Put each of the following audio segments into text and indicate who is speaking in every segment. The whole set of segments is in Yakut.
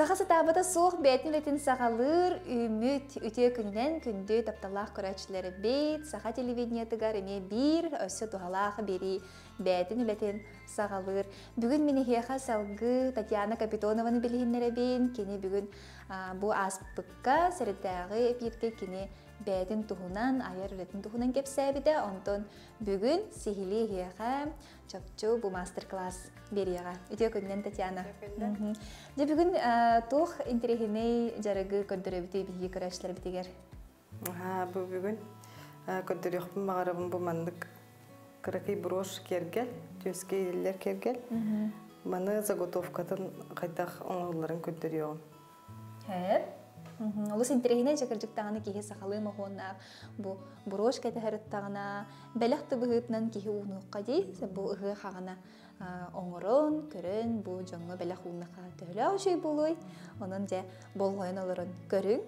Speaker 1: Саха сатаабата суох бэйэтин үлэтин саҕалыыр үүммүт үтүө күнүнэн күндү тапталлаах көрөөччүлэрбит саха телевидениетыгар эмиэ биир өссө туһалаах биэрии бэйэтин үлэтин саҕалыыр. Бүгүн мин эһиэхэ салгыы Татьяна Капитонованы билиһиннэрэбин. Кини бүгүн бу ааспыкка сэрэтээҕи эпииргэ кини бэйэтин туһунан, айар үлэтин туһунан кэпсээбитэ. Онтон бүгүн сиһилии эһиэхэ чопчу бу мастер-класс биэриэҕэ. Үтүө күнүнэн, Татьяна. Дьэ бүгүн туох интэриэһинэй дьарыгы көрдөрөбүтүй биһиги көрөөччүлэрбитигэр?
Speaker 2: Бу бүгүн көрдөрүөхпүн баҕарабын бу маннык кыракый брошь киэргэл, түөскэ иилиллэр киэргэл. Маны заготовкатын хайдах оҥоһулларын көрдөрүөҕүм.
Speaker 1: Һэ. Олус интэриэһинэй дьэ кырдьык даҕаны киһи сахалыы моһуоннаах бу брошь кэтэһэрыттаҕына бэлэх да быһыытынан киһи уунуохха дии бу ыһыах хаҕана оҥорон көрөн бу дьоҥҥо бэлэх ууннаха төһөлөөх үчүгэй буолуой онон дьэ болҕойон олорон көрүҥ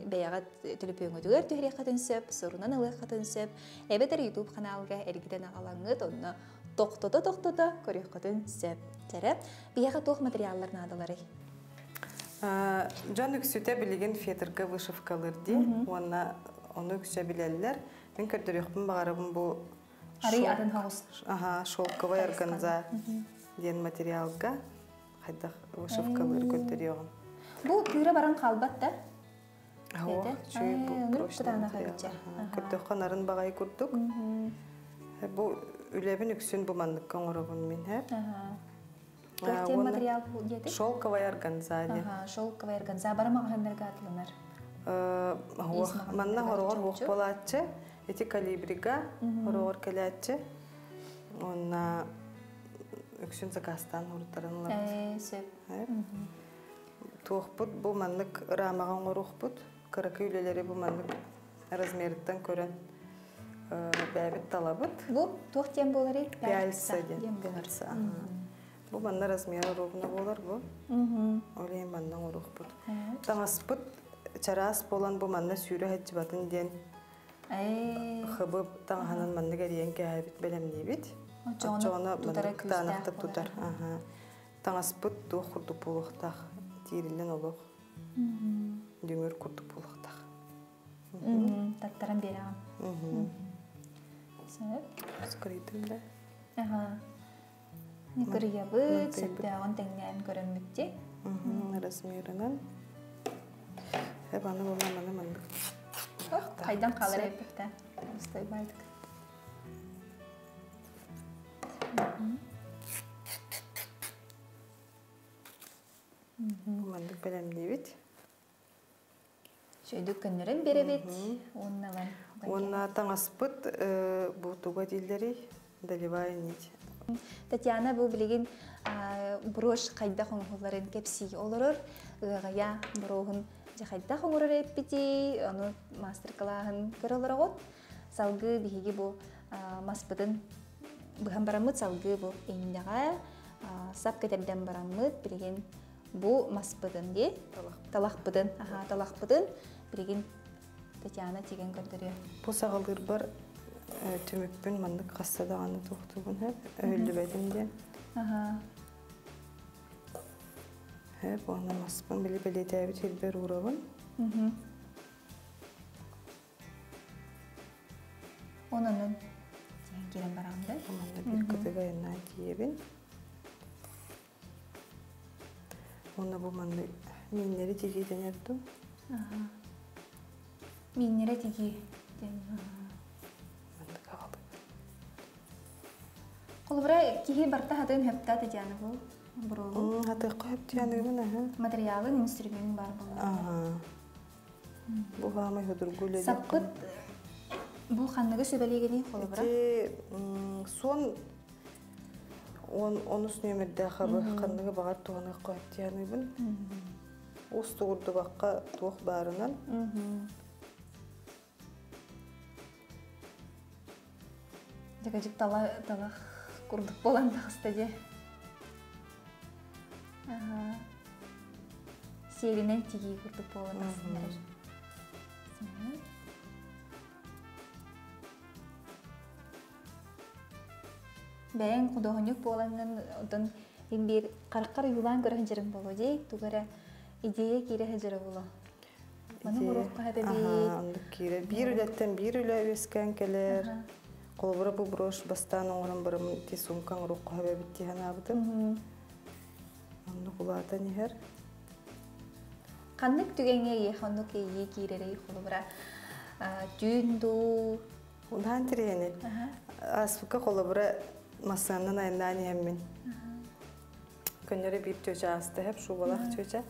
Speaker 1: бэйэҕит төлөпүөҥҥүтүгэр түһэриэххитин сөп сурунан ылыаххытын сөп эбэтэр YouTube ханаалга эргитэн аҕалаҥҥыт онно тохтото-тохтото көрүөххүтүн сөп. Чэрэ, биһиэхэ туох материаллар наадаларый?
Speaker 2: Дьон үксүтэ билигин фетрга вышивкалыыр дии уонна ону үксэ билэллэр. Мин көрдөрүөхпүн баҕарабын бу
Speaker 1: Арый атын хаҕыс.
Speaker 2: Аха, шелковая органза диэн материалга хайдах вышивкалыыр көрдөрүөҕүм.
Speaker 1: Бу тыыра баран хаалбат да?
Speaker 2: Оо, үчүгэй бу прочный материал. Көрдөххө нарын баҕайы курдук. Бу үлэбин үксүн бу манныкка оҥоробун мин һэ.
Speaker 1: Туох диэн материал диэтик?
Speaker 2: Шелковая органза диэн.
Speaker 1: Шелковая органза бары маҕаһыыннарга атыланар.
Speaker 2: Манна хороҕор уох буолааччы, ити калибрига хороҕор кэлээччи. Уонна үксүн заказтаан уруттаран ылабыт.
Speaker 1: Сөп.
Speaker 2: Туохпут бу маннык рамаҕа оҥоруохпут. Кыракый үлэлэри бу маннык размерыттан көрөн бэйэбит талабыт.
Speaker 1: Бу туох диэн буоларый?
Speaker 2: Пяльца диэн. Пяльца. Бу манна размера ровно буолар бу. Ол иһин манна оҥоруохпут. Таҥаспыт чараас буолан бу манна сүүрэ сылдьыбатын диэн хыбы таҥаһынан маннык эрийэн кээһэбит бэлэмниибит. Оччоҕуна маннык кытаанахтык тутар. Таҥаспыт туох курдук буолуохтаах, тиириллэн олох дүҥүр курдук буолуохтаах.
Speaker 1: Таттаран биэрэҕин. Сөп.
Speaker 2: Скрытым да.
Speaker 1: Аха. Кырыйабыт, сөптөөҕүн тэҥнээн көрөммүт дии.
Speaker 2: Размерынан. Эп аны буолла маны маннык.
Speaker 1: Хайдан хаалар эппихтэ. Стой байтык.
Speaker 2: Маннык бэлэмниибит.
Speaker 1: Шөйдүк көннөрөн биэрэбит. Уонна
Speaker 2: Уонна таҥаспыт бу туга дииллэрий? Доливая нить.
Speaker 1: Татьяна бу билигин брошь хайдах оҥоһулларын кэпсии олорор. Ыаҕайа броһун дьэ хайдах оҥорор эппитий, ону мастер-классын көрө олороҕут. Салгыы биһиги бу маспытын быһан бараммыт, салгыы бу иннэҕэ сап кэтэрдэн бараммыт, билигин бу маспытын дии, талахпытын, аха, талахпытын билигин Татьяна тигэн көрдөрүө.
Speaker 2: Бу саҕалыырбар түмүкпүн маннык хасса даҕаны туохтуубун һэп, өһүллүбэтин диэн.
Speaker 1: Аха.
Speaker 2: Һэп, уонна маспын били бэлиэтээбит сирбэр уурабын.
Speaker 1: Ононун тиһэн киирэн бараҕын да?
Speaker 2: Манна биир кытыга айаннаан тиийэбин. Уонна бу манна мииннэри тигии дэнэр дуу?
Speaker 1: Мииннэри тигии диэн.
Speaker 2: Маннык аҕалыы.
Speaker 1: Холобура, киһи барыта хатыан хөптөө Татьяна бу буруолу.
Speaker 2: Хатыахха хөптүөн аһа.
Speaker 1: Материалын, инструмент бар буолла.
Speaker 2: Бу хаамай судургу үлэ.
Speaker 1: Саппыт бу ханныгы сүбэлиигиний холобура?
Speaker 2: Ити суон он онус нүөмэрдээх хабы ханныгы баҕар туһаныахха өттүяныбын. Устугурдубакка туох баарынан.
Speaker 1: Дьэгэдьик тала талах курдук буолан таҕыста дии. Сиэлинэн тигии курдук буолан тахсан эрэр. Бэйэҥ худуоһунньук буолаҥҥын, оттон Ин биир хараххар уйулаан көрө сылдьарыҥ буолуо дии, тугу эрэ идея киирэ сылдьара буолуо. Маны оҥоруохха сөп эбит.
Speaker 2: Оннук киирэр. Биир үлэттэн биир үлэ үөскээн кэлэр. Холобура бу брошь бастаан оҥорон бараммын ити сумка оҥоруохха сөп эбит дии санаабытым. Оннук улаатан иһэр.
Speaker 1: Ханнык түгэҥҥэ эйиэхэ оннук иэйии киирэрий холобура түүн дуу?
Speaker 2: Удаан тириэни. Ааспыкка холобура массыынанан айаннаан иһэммин. Көннөрү биир чүөчэ ааста иһэп, шубалаах чүөчэ.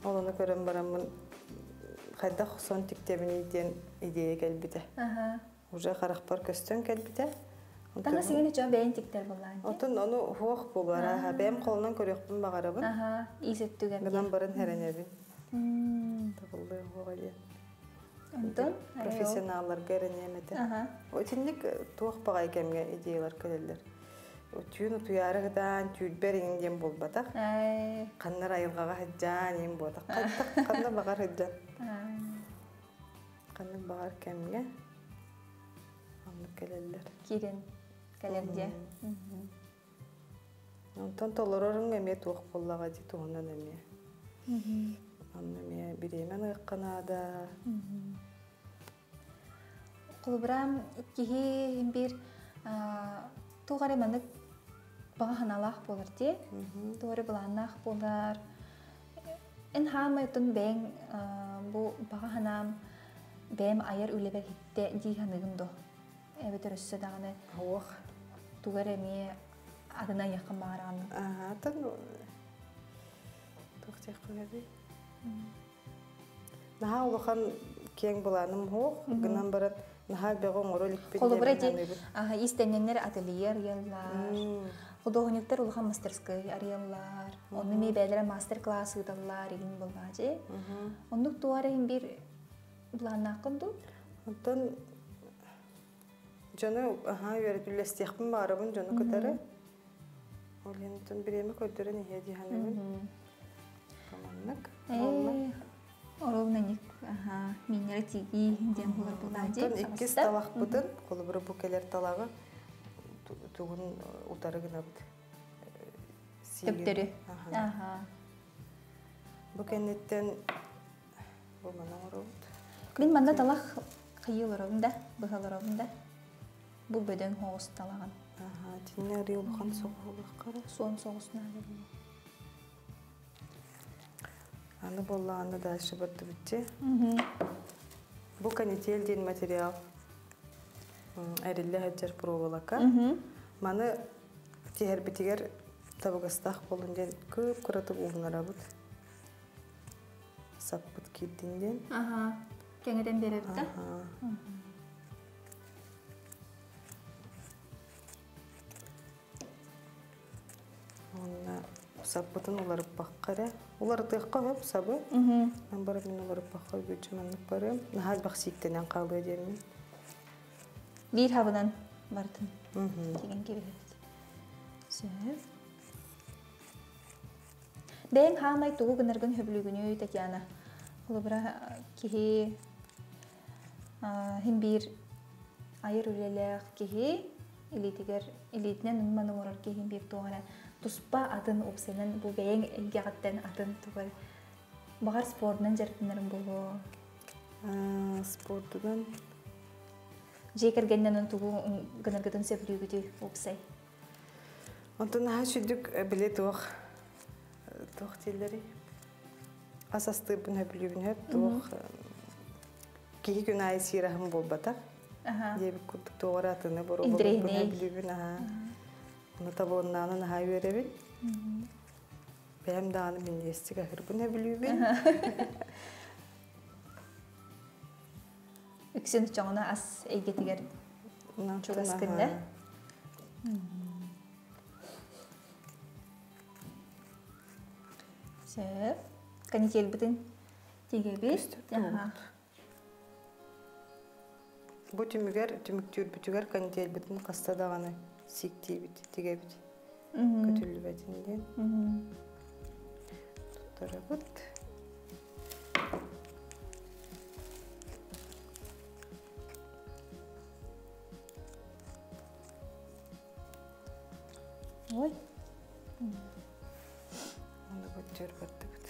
Speaker 2: Ол ону көрөн бараммын хайдах сон тиктэбиний диэн идея кэлбитэ. Уже харахпар көстөн кэлбитэ.
Speaker 1: Таҥас иҥин үчүгэй бэйэн тиктэр буоллаан.
Speaker 2: Отон ону хуох буолар аха бэйэм холунан көрүөхпүн баҕарабын.
Speaker 1: Аха, иис өттүгэр.
Speaker 2: Гынан баран хэрэнэбин. Табыллыа хуоҕа диэн.
Speaker 1: Онтон
Speaker 2: профессионалларга эрэниэм этэ. Итинник туох баҕай кэмҥэ идеялар кэлэллэр. Түүн утуйаары гытаан түүрбэр иҥин диэн буолбатах. Ханнар айылҕаҕа сылдьаан иҥин буолбатах. Ханна баҕар сылдьан. Ханнык баҕар кэмҥэ оннук кэлэллэр.
Speaker 1: Киирэн кэлэр дьэ.
Speaker 2: Онтон толороруҥ эмиэ туох буоллаҕа дии туһунан эмиэ. Онно эмиэ бириэмэ ыныахха наада.
Speaker 1: Холобура, киһи биир туох эрэ маннык баҕа санаалаах буолар дии. Туох эрэ былааннаах буолар. Эн хаамай оттон бэйэҥ бу баҕа санаам бэйэм айар үлэбэр иһиттэ дии саныыгын дуо? Эбэтэр өссө даҕаны
Speaker 2: Уох.
Speaker 1: тугу эрэ эмиэ атын айыаххын баҕараҕын?
Speaker 2: Атын туох диэххин Наһаа улахан киэҥ былааным суох, гынан баран наһаа элбэҕи оҥоро иликпин
Speaker 1: Холобура ити иистэнньэннэр ателье арыйаллар, худуоһунньуктар улахан мастерскай арыйаллар, онно эмиэ бэйэлэрэ мастер-класс ыыталлар игин буолбаачы. Оннук туох эрэ иһин биир былааннааххын дуу?
Speaker 2: Онтон дьону аһаа үөрэтиллэстиэхпин баҕарабын дьону кытары. Ол иһин бириэмэ көрдөрөн иһиэ дии саныыбын. Маннык.
Speaker 1: Оруобуна ник миннere тигии диэн булар булаадьы.
Speaker 2: Онтон иккис талахпытын, холобура бу кэлэр талаҕы тугун утары гынабыт.
Speaker 1: Төптөрү.
Speaker 2: Бу кэнниттэн бу маны оҥоробут.
Speaker 1: Мин манна талах хайыы олоробун да, быһа олоробун да. Бу бөдөҥ соҕус талаҕын.
Speaker 2: Итиннэ арыы улахан соҕуһулаххара.
Speaker 1: Суон соҕус наада буолуо.
Speaker 2: Аны буоллаҕына дальше бардыбытчы. Бу канитель диэн материал эриллэ сылдьар проволока. Маны тиһэрбитигэр табыгастаах буолун диэн кып-кыратык ууннарабыт. Саппыт киирдин диэн.
Speaker 1: Аха. Кэҥэтэн биэрэбит да?
Speaker 2: Уонна саппытын уларыппакка эрэ. Уларытыахха сөп сабы. Мен барып мин уларыппакка үгүччү маннык барыам. Наһаа элбэх сииктэнэн хаалыа диэммин.
Speaker 1: Биир хабынан бартын. Тигэн кэбиһэбит. Сөп. Бэйэҥ хаамай тугу гынаргын сөбүлүүгүнүй, Татьяна? Холобура, киһи хин биир айар үлэлээх киһи илиитигэр илиитинэн ымман оҥорор киһи биир туох эрэ туспа атын уопсайынан бу бэйэҥ эйгэҕиттэн атын тугу эрэ баҕар спордунан дьарыктанарыҥ буолуо.
Speaker 2: Спордунан
Speaker 1: Дьиэ кэргэнинэн тугу гынаргытын сөбүлүүгүтүй уопсай?
Speaker 2: Онтон наһаа сүдүк били туох туох дииллэрий? Ас астыырбын сөбүлүүбүн сөп туох киһи күн аайы сиир аһым буолбатах. Диэбит курдук туох эрэ атыны боруобалыырбын сөбүлүүбүн аһаа. Ону табылыннаҕына наһаа үөрэбин. Бэйэм даҕаны минньигэстик аһыырбын сөбүлүүбүн.
Speaker 1: Үксүн оччоҕуна ас эйгэтигэр чугас гынна. Сөп. Канителбытын тигэбит.
Speaker 2: Бу түмүгэр, түмүктүүрбүтүгэр канителбытын хаста даҕаны сииктиибит, тигэбит. Көтүллүбэтин диэн. Туттарабыт.
Speaker 1: Ой.
Speaker 2: Чөр бардыбыт.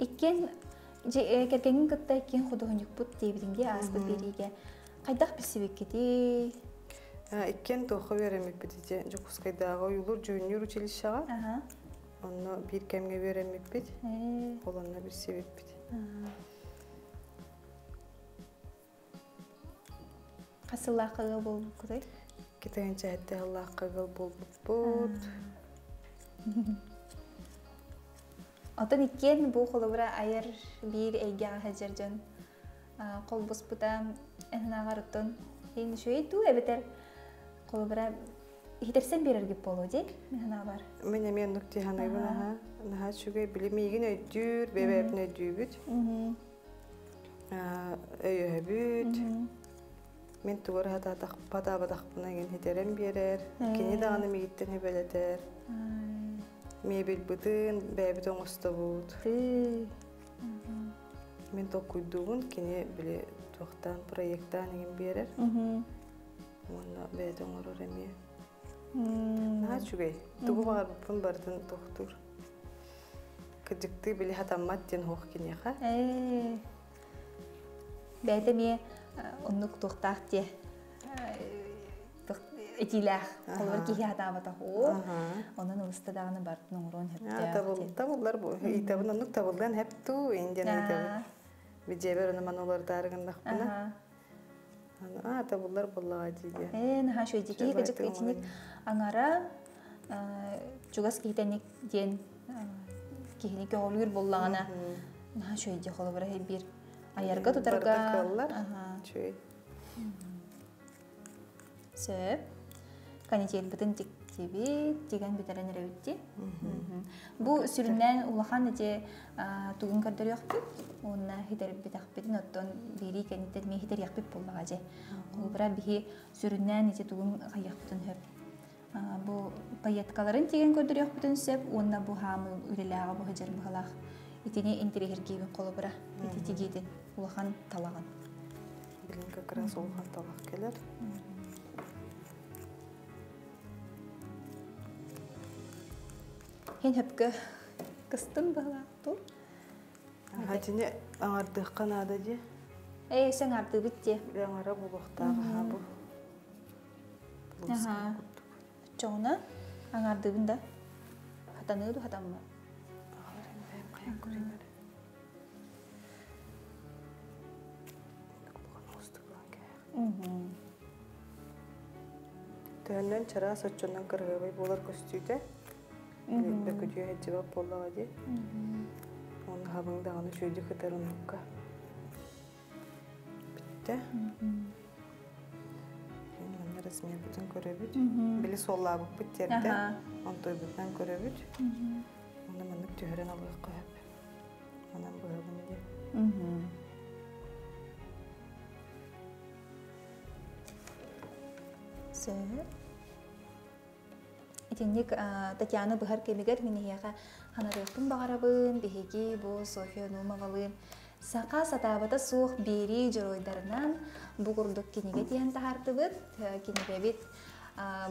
Speaker 1: Иккиэн кэргэҥҥин кытта иккиэн худуоһунньукпут диэбитиҥ дии ааспыт биэриигэ. Хайдах билсибиккитий?
Speaker 2: Иккиэн туохха үөрэммиппит ити Дьокуускайдааҕы ойуулуур дьүһүннүүр училищеҕа. Онно биир кэмҥэ үөрэммиппит. Ол онно билсибиппит.
Speaker 1: Хас сыллаахха ыал буолбуккутай?
Speaker 2: 2007 сыллаахха ыал буолбуппут.
Speaker 1: Оттон иккиэн бу холобура айар биир эйгэҕэ сылдьар дьон холбоспута эһинааҕар оттон иһин үчүгэй дуу эбэтэр холобура иһитэрсэн биэрэргит буолуо дии мин
Speaker 2: Мин эмиэ оннук дии саныыбын аһа. Наһаа үчүгэй. Били миигин өйдүүр, бэйэбин өйдүүбүт. Өйөһөбүт. Мин тугу эрэ хатаабатахпына игин хитэрэн биэрэр. Кини даҕаны миигиттэн сүбэлэтэр. Мебельбытын бэйэбит оҥостобут. Мин толкуйдуубун, кини били туохтаан проектаан игин биэрэр. Уонна бэйэтэ оҥорор эмиэ. Наһаа үчүгэй. Тугу баҕарбыппын барытын тохтуур. Кырдьыктыы били хатаммат диэн суох киниэхэ.
Speaker 1: Бэйэтэ эмиэ оннук туохтаах диэ этиилээх. Холобур киһи хатаабатах уу. Онон ылыста даҕаны бартын оҥоруон сөптөөх.
Speaker 2: Табыллар бу. Ыйтабын оннук табыллан хэп туу индиан ыйтабын. Бидьэбэр ону маны олордаары гыннахпына. Аа табыллар буоллаҕа дии.
Speaker 1: Ээ наһаа үчүгэй киһи кыдьык итинник аҥара чугас киһитэник диэн киһини көҕүлүүр буоллаҕына наһаа үчүгэй дии холобура биир айарга тутарга
Speaker 2: кыаллар. Үчүгэй.
Speaker 1: Сөп. Канителбытын тиктибит, тигэн бүтэрэн эрэбит дии. Бу сүрүннээн улахан ити тугун көрдөрүөхпүт уонна хитэрбитэхпитин оттон биирии кэнниттэн эмиэ хитэриэхпит буоллаҕа дьэ. Холобура биһи сүрүннээн ити тугун хайыахпытын сөп. Бу пайеткаларын тигэн көрдөрүөхпүтүн сөп уонна бу хаамы үлэлээҕи бу сылдьар быһалаах. Итини интэриэһиргиибин холобура ити тигиитин улахан талаҕын.
Speaker 2: Билин как раз улахан талах кэлэр.
Speaker 1: Һин хөпкө кыстын быһалаах
Speaker 2: Хатини аҥардыахха наада дии.
Speaker 1: Ээ, сен ардыбыт дии.
Speaker 2: Аҥара буолуохтаах аха бу.
Speaker 1: Аха. Чоҕуна аҥардыбын да. Хатаныы ду хатамма.
Speaker 2: Төһөннөн чараас оччонон кырыһыабай буолар көстүүтэ. Бөкүтүө сылдьыбат буоллаҕа дии. Уонна хабыҥ даҕаны үчүгэйдик кытар оннукка. Бүттэ. Манна размербытын көрөбүт. Били суоллаабыппыт тиэрдэ. Онтуйбутунан көрөбүт. Онно маннык түһэрэн алыахха сөп. Манан быһабын диэн.
Speaker 1: Сөп. Итинник Татьяна быһар кэмигэр мин эһиэхэ ханарыахпын баҕарабын. Биһиги бу Софья Нумовалыын саха сатаабата суох биэрии дьоруойдарынан бу курдук кинигэ тиһэн таһаардыбыт. Кинигэбит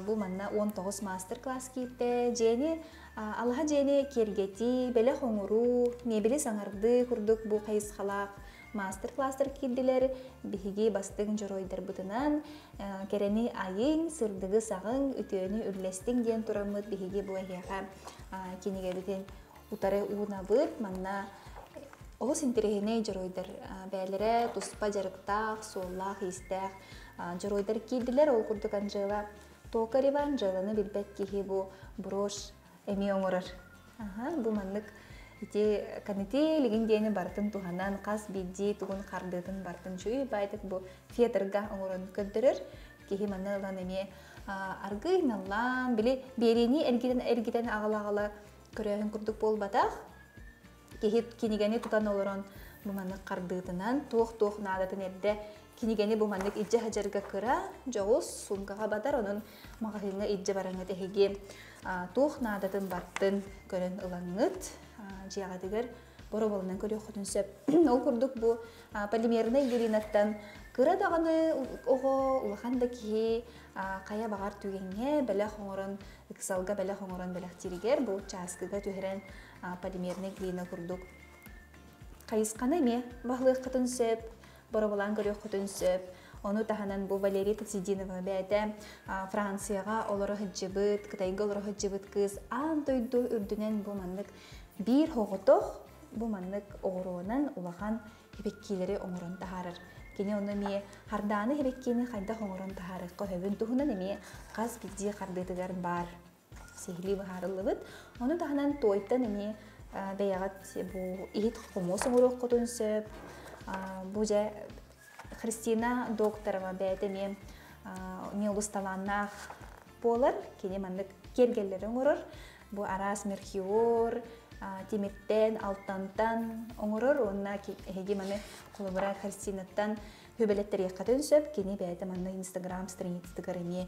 Speaker 1: бу манна 19 мастер-класс киирдэ. Дьиэни алаһа дьиэни киэргэтии, бэлэх оҥоруу, мебели саҥардыы курдук бу хайысхалаах мастер-класстар киирдилэр. Биһиги бастыҥ дьоруойдарбытынан кэрэни айыҥ, сырдыгы саҕыҥ, үтүөнү үллэстиҥ диэн тураммыт биһиги бу эһиэхэ кинигэбитин утары уунабыт. Манна олус интэриэһинэй дьоруойдар бэйэлэрэ туспа дьарыктаах, суоллаах-иистээх дьоруойдар киирдилэр. Ол курдук Анжела Токарева, Анжеланы билбэт киһи бу брошь эмиэ оҥорор. Бу маннык ити канителигин диэни барытын туһанан хас биирдии тугун хардыытын барытын үчүгэй баайдык бу фетрга оҥорон көрдөрөр. Киһи манна ылан эмиэ аргыый наллаан, били биэриини эргитэн эргитэн аҕала-аҕала көрөөһүн курдук буолбатах. Киһи кинигэни тутан олорон бу маннык хардыытынан туох-туох наадатын эрдэ кинигэни бу маннык илдьэ сылдьарга кыра, дьоҕус суумкаҕа батар, онон маҕаһыыҥҥа илдьэ бараҥҥыт эһиги туох наадатын бартын көрөн ылаҥҥыт дьиэҕитигэр бороболунан көрүөххүтүн сөп. Ол курдук бу полимернай глинаттан Кыра даҕаны оҕо, улахан да киһи хайа баҕар түгэҥҥэ бэлэх оҥорон, ыксалга бэлэх оҥорон бэлэхтииригэр бу чааскыга түһэрэн полимернай глина курдук хайысханы эмиэ баһылыаххытын сөп, боробулаан көрүөххүтүн сөп. Ону таһынан бу Валерия Тацидинова бэйэтэ Францияҕа олоро сылдьыбыт, Кытайга олоро сылдьыбыт кыыс аан дойду үрдүнэн бу маннык биир соҕотох бу маннык оҕуруонан улахан хибеккиилэри оҥорон таһаарар. Кини ону эмиэ хардааны хибеккиини хайдах оҥорон таһаарыахха сөбүн туһунан эмиэ хас биирдии хардыытыгар баар сиһилии быһаарыллыбыт. Ону таһынан туойтан эмиэ бэйэҕит бу иһит хомуос оҥоруоххутун сөп. Бу дьэ Христина Докторова бэйэтэ эмиэ эмиэ олус талааннаах буолар. Кини маннык киэргэллэри оҥорор. Бу араас мерхиор, тимиртэн, алтантан оҥорор уонна эһиги маны холобура Христинаттан хүбэлэттэриэххитин сөп. Кини бэйэтэ манна Инстаграм страницатыгар эмиэ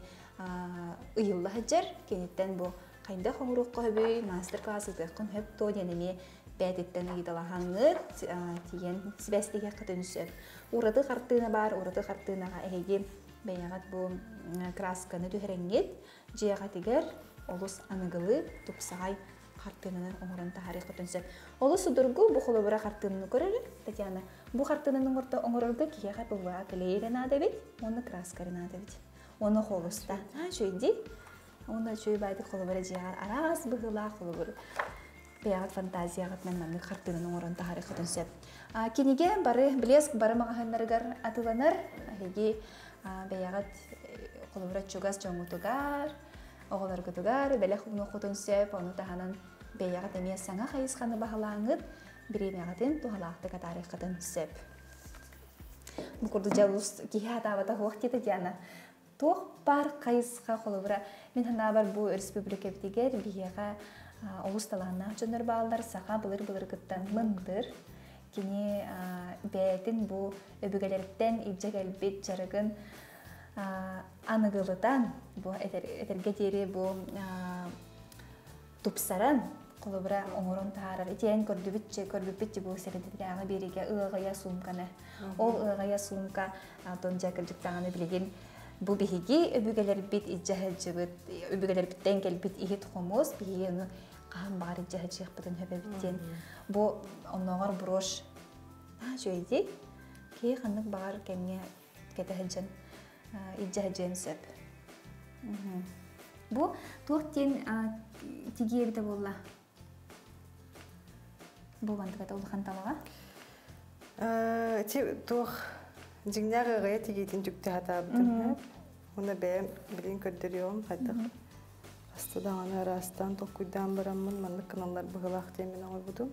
Speaker 1: ыйылла сылдьар. Киниттэн бу хайдах оҥоруохха сөбүй, мастер-класс ыытыаххын сөп дуо диэн эмиэ бэйэтиттэн ыйыталаһаҥҥыт, тиийэн сибээстэһиэххитин сөп. Ураты хартыына баар, ураты хартыынаҕа эһиги бэйэҕит бу красканы түһэрэҥҥит, дьиэҕитигэр олус аныгылыы, тупсаҕай хартыынаны оҥорон таһаарыаххытын сөп. Олус судургу бу холобура хартыынаны көрөрү, Татьяна, бу хартыынаны оҥорорго киһиэхэ ПВА клейэ наада эбит уонна краска наада эбит. Уонна холуста. Үчүгэй Уонна үчүгэй баайдык холобура дьиэҕэр араас быһыылаах холобур бэйэҕит фантазияҕытынан маннык хартыынаны оҥорон таһаарыаххытын сөп. Кинигэ бары Блеск бары маҕаһыыннарыгар атыыланар. Эһиги бэйэҕит холобура чугас дьоҥҥутугар, оҕолоргутугар бэлэх уунуоххутун сөп. Ону таһынан бэйэҕит эмиэ саҥа хайысханы баһылааҥҥыт, бириэмэҕитин туһалаахтык атаарыаххытын сөп. Бу курдук дьэ киһи атаабата суох диэтэ Диана. Туох баар хайысха холобура мин санаабар бу республикабытыгар биһиэхэ олус талааннаах дьоннор бааллар саха былыр-былыргыттан мындыр кини бэйэтин бу өбүгэлэриттэн илдьэ кэлбит дьарыгын аныгылытан бу этэргэ диэри бу тупсаран холобура оҥорон таһаарар итиэн көрдүбүт көрбүппүт бу сэрэдитээҕи биэриигэ ыаҕайа суумканы ол ыаҕайа суумка Антон дьэ кырдьыктаҕына билигин бу биһиги өбүгэлэрбит илдьэ сылдьыбыт өбүгэлэрбиттэн кэлбит иһит хомуос биһиги ону хаһан баҕар илдьэ сылдьыахпытын сөп эбит диэн бу оннооҕор брошь үчүгэйдик киһи ханнык баҕар кэмҥэ кэтэ сылдьан илдьэ сылдьыан сөп бу туох диэн тигии эбитэ буолла Бу бантыката улахан талаҕа.
Speaker 2: Ити туох дьиҥнээх ыаҕайа тигиитин түктэ сатаабытым. Уонна бэйэм билигин көрдөрүөҕүм хайдах хаста даҕаны араастаан толкуйдаан бараммын маннык гыналлар быһыылаах диэммин оҥорбутум.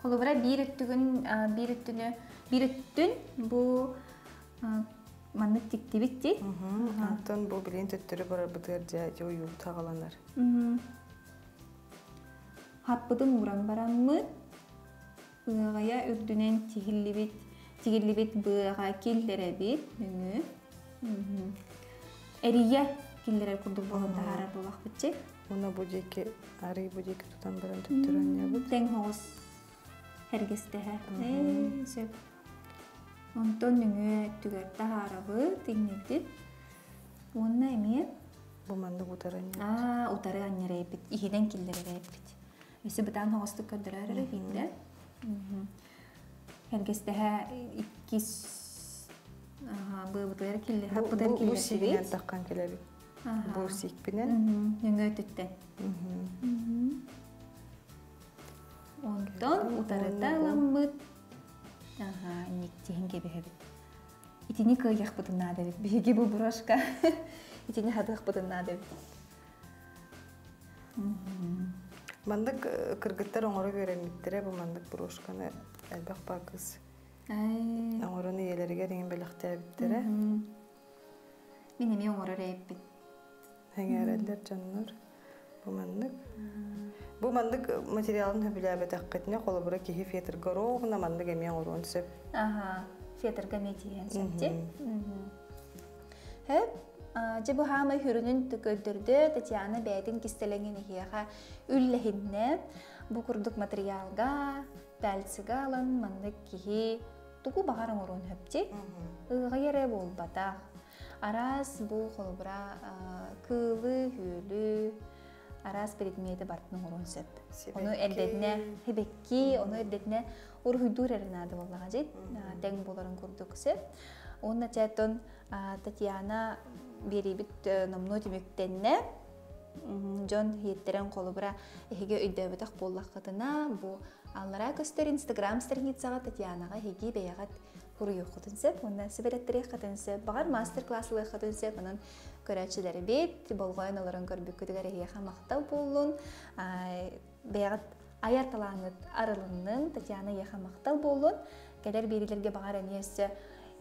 Speaker 1: Холобура биир өттүгүн биир өттүнү биир өттүн бу маннык тиктибит дии.
Speaker 2: Онтон бу билигин төттөрү барарбытыгар дьэ ити ойуубут хаҕаланар.
Speaker 1: Хаппытын ууран бараммыт ыаҕайа үрдүнэн тиһиллибит тигиллибит быаҕа киллэрэбит нөҥүө. Эрийэ киллэрэр курдук буолан таһаарар буолахпытчы.
Speaker 2: Уна бу диэки арый бу диэки тутан баран төттөрү анньабыт.
Speaker 1: Тэҥ оҕус эргэстэһэ. Ээ, сөп. Онтон нөҥүө өттүгэр таһаарабыт, иҥнибитин. Уонна эмиэ
Speaker 2: Бу маннык утары анньабыт.
Speaker 1: Аа, утары анньар эбит, иһинэн киллэрэр эбит. Өссө бытаан оҕустук көрдөрөр эрэ биирдэ. Эргэстэһэ иккис быабытыгар киллэр, хаппытыгар
Speaker 2: Бу
Speaker 1: киллэрдибит.
Speaker 2: сиигинэн таххан кэлэбит. Бу сиикпинэн.
Speaker 1: Нөҥүө өттүттэн. Онтон утарыта ыламмыт инниктиһин кэбиһэбит. Итини кыайыахпытын наада эбит. Биһиги бу брошка итини хатыахпытын наада эбит.
Speaker 2: Маннык кыргыттар оҥоро үөрэммиттэрэ бу маннык брошканы элбэх баа кыыс оҥорон ийэлэригэр иҥин бэлэхтээбиттэрэ.
Speaker 1: Мин эмиэ оҥорор эбиппин.
Speaker 2: Эҥээрэллэр дьоннор. Бу маннык. Бу маннык материалын сөбүлээбэтэххитинэ, холобура киһи фетрга ровно маннык эмиэ оҥоруон сөп.
Speaker 1: Аха, фетрга эмиэ тиийэн сөп дии. Хөп, дьэ бу хаамай хүрүнүн көрдөрдө Татьяна бэйэтин кистэлэҥин иһиэхэ үллэһиннэ. Бу курдук материалга Пальцыга ылан маннык киһи тугу баҕар оҥоруон сөпчи. Ыаҕайа эрэ буолбатах. Араас бу холобура кыылы, хүөлү, араас предмети бартын оҥоруон сөп. Ону эрдэтинэ хибекки, ону эрдэтинэ уруһуйдуур эрэ наада буоллаҕа дьит. Тэҥ буоларын курдук сөп. Уонна чээтон Татьяна биэрибит номнуо түмүктэннэ. Дьон иһиттэрэн холобура эһиги өйдөөбөтөх буоллаххытына, бу аллараа көстөр Инстаграм страницаҕа Татьянаҕа эһиги бэйэҕит хуруйуоххутун сөп уонна сүбэлэттэриэххитин сөп, баҕар мастер-класс ылыаххытын сөп. Онон көрөөччүлэрбит болҕойон олорон көрбүккүтүгэр эһиэхэ махтал буоллун, бэйэҕит айар талааҥҥыт арылыннын. Татьяна, эйиэхэ махтал буоллун. Кэлэр биэриилэргэ баҕар эмиэ өссө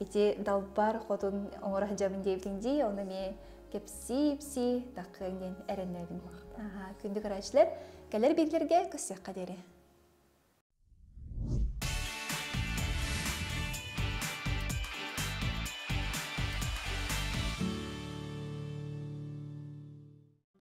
Speaker 1: ити далбар хотун оҥоро сылдьабын диэбитиҥ дии, ону эмиэ кэпсии-ипсии таххыаҥ диэн эрэнэбин. Күндү көрөөччүлэр, кэлэр биэриилэргэ көрсүөххэ диэри.